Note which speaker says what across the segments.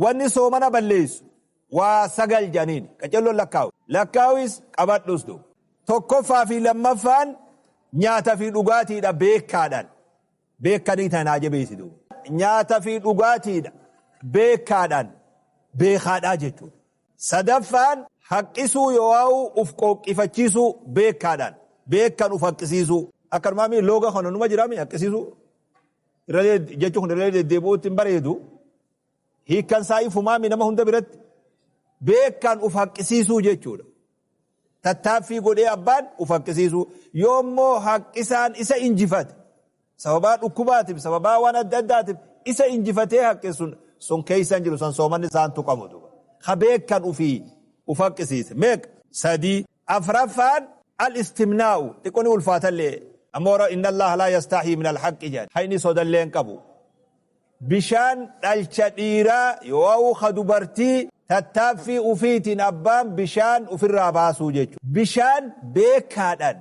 Speaker 1: Wanni soomana balleessu waa 9 jedhaniin qacelloon lakkaawi. Lakkaawis qabadhus duuba. Tokkoffaa fi lammaffaan nyaata fi dhugaatiidha beekaadhaan. Beekanii tana naa jabeessi duuba. Nyaata fi dhugaatiidha beekaadhaan beekaadhaa jechuudha. Sadaffaan haqqisuu yooauu uf qooqqifachiisuu beekaadhaan beekan uf haqqisiisuu. Akkanumaa mii looga kana numa jiraa mii haqqisiisuu. Irra jechi kun irra deddeebi'uutti hin bareedu. Hiikkan isaa ifumaa mi nama hunda biratti beekan uf haqqisiisuu jechuudha. Tattaaffii godhee abbaan uf haqqisiisuu. Yoo immoo haqqisaan isa injifate sababaa dhukkubaatiif sababaa waan adda addaatiif isa injifatee haqqe sun sun keessa hin jiru san soomanni isaan tuqamu duuba. Ka beekan ufii uf haqqisiise meeqa? 3. Afraffaan al-istimnaa'u xiqqoo ni ulfaatallee ammoo inna Allaha laa yastahyii min al-haqqi jedhan hayni sodallee hin qabu. Bishaan dhalcha dhiiraa yooauu ka dubartii tattaaffii ufiitiin abbaan bishaan ufirraa baasuu jechuudha. Bishaan beekaadhaan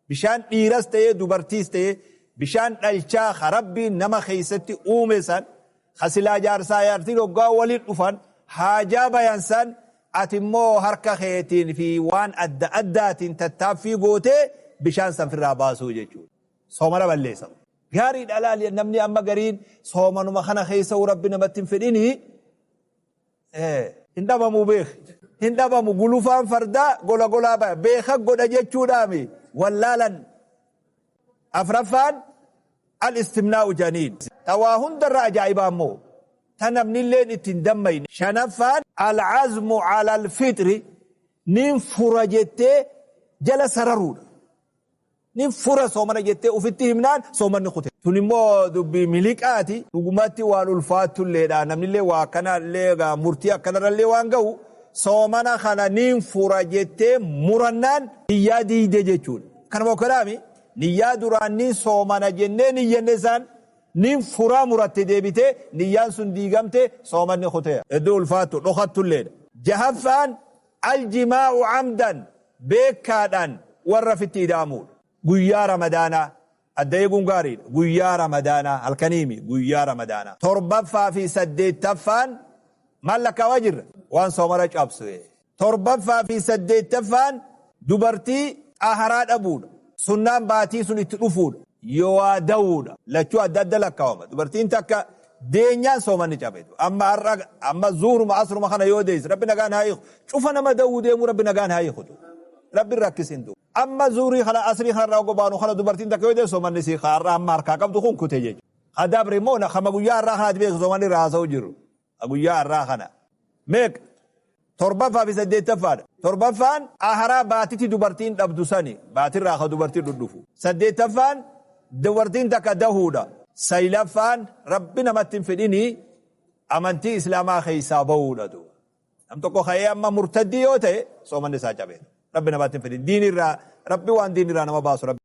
Speaker 1: bishaan dhiiras ta'ee dubartiis ta'ee bishaan dhalchaa ka Rabbiin nama keessatti uume san ka silaa jaarsaa jaartiin hoggaa waliin dhufan haajaa bayan san ati immoo harka keetiin fi waan adda addaatiin tattaaffii gootee bishaan san firraa baasuu jechuudha. Soomana balleessa. Gaariidha laali namni amma gariin soomanuma kana keessa Rabbi namatti hin fedhini hin dhabamu beek hin dhabamu gulufaan fardaa gola golaa baya beeka godha jechuudhaami wallaalan afraffaan al istimnaa'u janiin ta waa hundarra ajaa'ibaa immoo ta namnilleen itti hin dammayne shanaffaan al azmu ala al fixri nin fura jettee jala sararuudha. Nin fura soomana jettee ufitti himnaan soomanni kute. Tun immoo dubbii miliqaati. Dhugumatti waan ulfaattulleedha. Namnillee waa akkanallee egaa murtii akkanarrallee waan gahu soomana kana nin fura jettee murannaan niyyaa diigde jechuudha. Kanuma okkolaami niyyaa duraan nin soomana jennee niyyanne isaan nin furaa muratte deebitee niyyaan sun diigamte soomanni kuteera. Hedduu ulfaattu dhokattulleedha. Jahaffaan Al-jimaa'u amdan, beekkaadhaan warra fitti ida'amuudha. Guyyaa Ramadaanaa adda eeguun gaariidha. Guyyaa Ramadaanaa halkaniimi guyyaa Ramadaanaa. Torbaffaa fi saddeettaffaan maal lakkaawaa jirra? Waan soomana cabsu. Torbaffaa fi saddeettaffaan dubartii xaharaa dhabuudha. Sunnaan baatii sun itti dhufuudha. Yowaa dawuudha. Lachuu adda adda lakkaawama. Dubartiin takka deenyaan soomanni cabe. Amma har'a amma zuhruma asruma kana yoo deesse Rabbi nagaan haa hiiku. Cufa nama dawuu deemuu Rabbi nagaan haa hiiku. Rabbi rakkisin du. Amma zuhrii kana asrii kana irraa gobaanu kana dubartiin takka yoo deesse soomanni sii har'a amma harkaa qabdu kun kute jechuudha. Kadabre immoo kama guyyaa har'aa kanaati beeku soomanni irraa haasa'u jiru. Guyyaa har'aa kana. Meeqa? Torbaffaa fi saddeettaffaadha. Torbaffaan aharaa baatiti dubartiin dhabdu sani baatirraa ka dubartiin dhudhufu. Saddeettaffaan dubartiin takka dahuudha. Saylaffaan Rabbi namatti hin fedhini amantii Islaamaa keessaa bahuudha duuba. Nam tokko ka'ee amma murtaddii yoo ta'e soomanni isaa cabe. Rabbi namatti hin fedhin. Diinirraa Rabbi waan diinirraa nama baasu Rabbi.